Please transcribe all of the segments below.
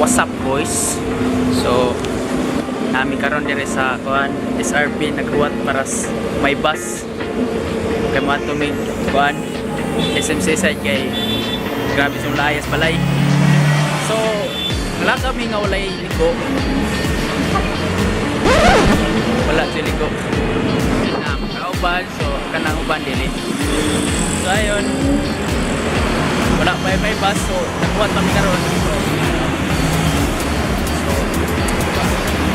What's up, boys? So, nami karon dire sa kuan SRP, naghuwat para may bus kay moadto mig kuan SM Seaside kay grabe sa layas balay. So, wala kami nga walay ligo. Wala siya ligo. Na makauban, so kanang uban dili. So ayun, wala pa may bus, so naghuwat kami karon. So,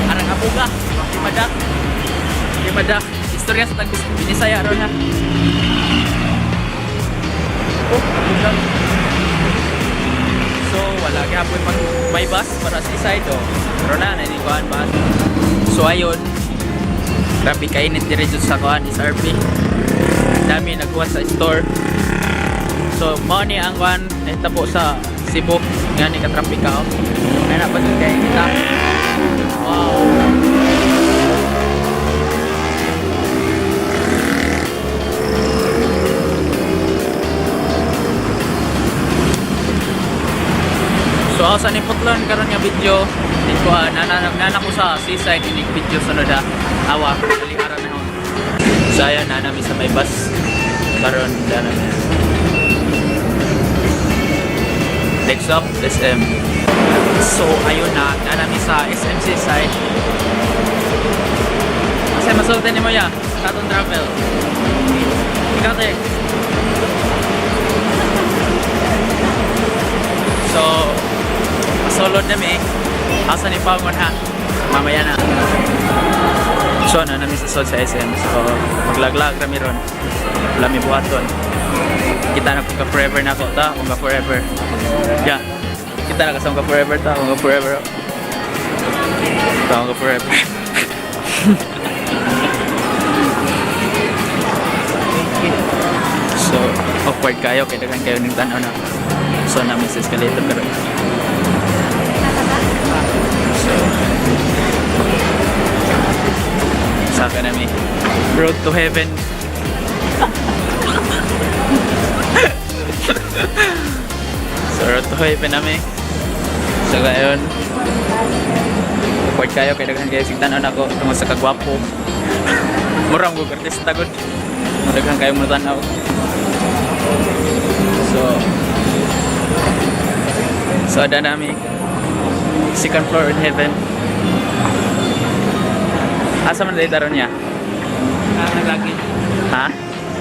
arang abuga, di madak. Di madak. Istorya sa tag Binisaya ron ha. Oh, abuga. So wala gihapon mag may bus para sa side, oh. Pero na nanikuan bus. So ayun. Grabe kainit diri jud sa kuan SRP. Dami naghuwat sa store. So mao ni ang kuan nahitabo sa Cebu nga ni ka-traffic ka, oh. Ay na pa jud kay kita. Wow. So ako sa niputlon karon nga video, di ko nana nana ko sa seaside inig video sunod ah. Awa, dali araw na hon. So ayun na nami sa may bus karon dana na. Next up, SM. So ayun na, na nami sa SM Seaside. Kasi masulti nimo ya, katong travel. Ikaw, te. So, masulod na mi. Asa ni Pamon ha? Mamaya na. So, ano nami sa sod sa SM. So, maglaglag rami ron. Wala mi buhaton. Kita na kung ka forever na ako ta, kung ka forever. Yeah. Kita na kasama ka forever ta, kung ka forever. Ta, kung ka forever. So, awkward kayo kay daghan kayo ning tan-aw na. So, namin sa escalator pero so, saka nami. Road to heaven. So, road to heaven nami. So, ngayon, awkward kayo kay daghan kayo sig tan-aw nako tungod sa kagwapo. Murang ko artista gud. Daghan kayo mo tan-aw. So, ada nami second floor in heaven. Asa man dito ron niya? Ah, naglagi. Ha?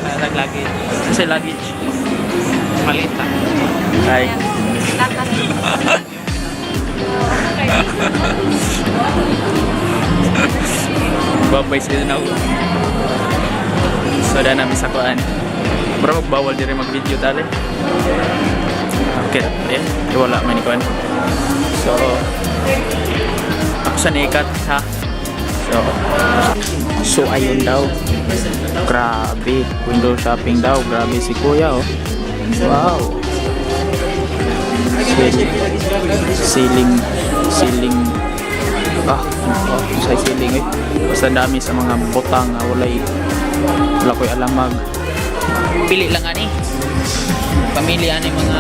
Ah, naglagi. Kasi luggage. Malita. Ay. Babay sila na ako. So, ada namin sa kuan. Mura magbawal diri mag-video tali. Okay, ayan. Eh, wala man ni kuan. So, ako sa nikat ha. So ayun daw. Grabe, window shopping daw. Grabe si kuya, oh. Wow. Ceiling, ceiling, ceiling. Ah, oh, sa ceiling eh. Basta dami sa mga butang nga walay wala ko'y alamag. Pili lang ani. Pamili ani mga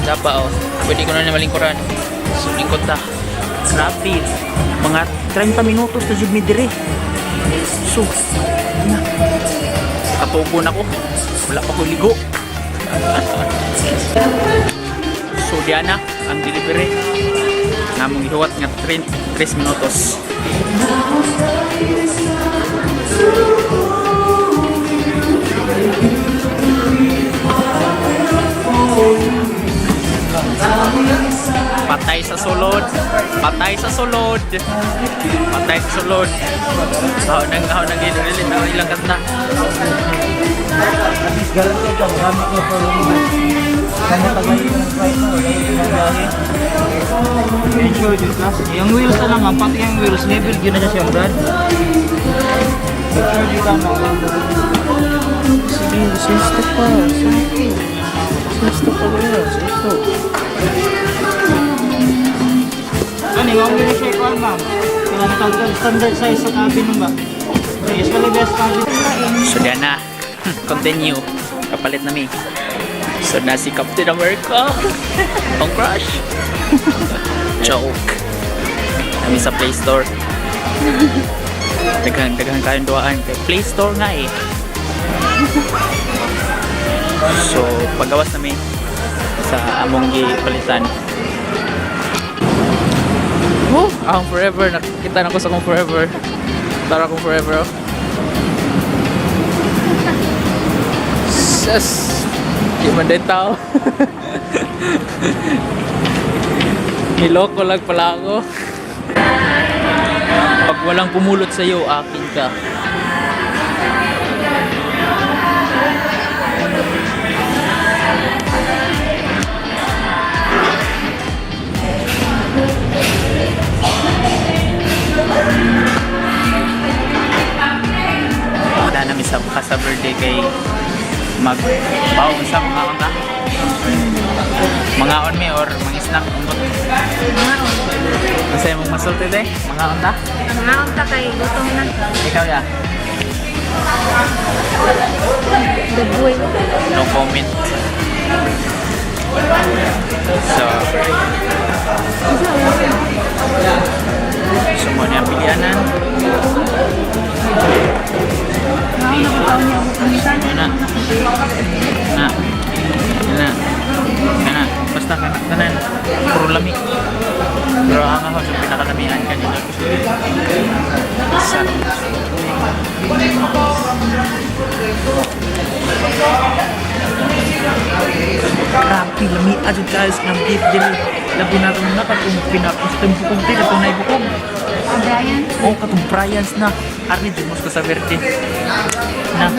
Dapa, oh. Pwede ko na malingkuran. So lingkod ta. Grabe. Mga 30 minutos na jud mi dire. So, na. Katubo na ko. Wala pa ko ligo. So diana ang delivery. Namong gihuwat nga 3 minutos. Patay sa sulod. Patay sa sulod. Patay sa sulod. Aw nang ginirilin ang ilang kanta. Guaranteed ka, magamit mo for long run. Kanya pag ng flight mo, wala yung ginagahe. Ensure dito ka. Yung wheels na lang, ma'am, pati yung wheels, level yun na siya siyang brad. Ensure dito ka, ma'am. Sige, sisto pa. Sisto pa kuya. Sisto. Ano, yung wheel siya ko, ma'am. Kailangan tawag standard size sa cabin ba? Usually best cabin. So diyan na. Continue. Kapalit na mi. So So na si Captain America. Ang crush. Joke. Kami sa Play Store. Daghan daghan kayong duhaan kay Play Store nga eh. So pagawas nami sa among gipalitan. Oh, akong forever. Nakita na ko sa akong forever. Tara akong forever. Oh. Sus! Di man din tao. Niloko lang pala ako. Pag walang pumulot sa'yo, akin ka. Wala namin sa sa birthday kay mag baon sa mga ta. Mga on mi or mga snack ambot. Masaya mong masulti de? Mga on ta? Mga unta kay gutom na. Ikaw ya? Dabuy. No comment. So mo niya pilianan. Na. Na. Na. Na. Basta kana tanan. Puro lami. Pero ang ako sa pinakalamihan kanina. Sa Grabe, lami adyo guys ng beef dili. Labi na itong na katong pinapustong bukog di katong naibukog. Brian. Oh, katong Brian's na. Arni jud ko sa verde. Na.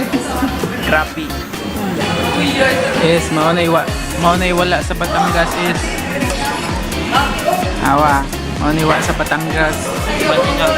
Grabe. Yes, mao na iwala sa Batangas is. Awa, mao na iwa sa Batangas. Iba ninyo.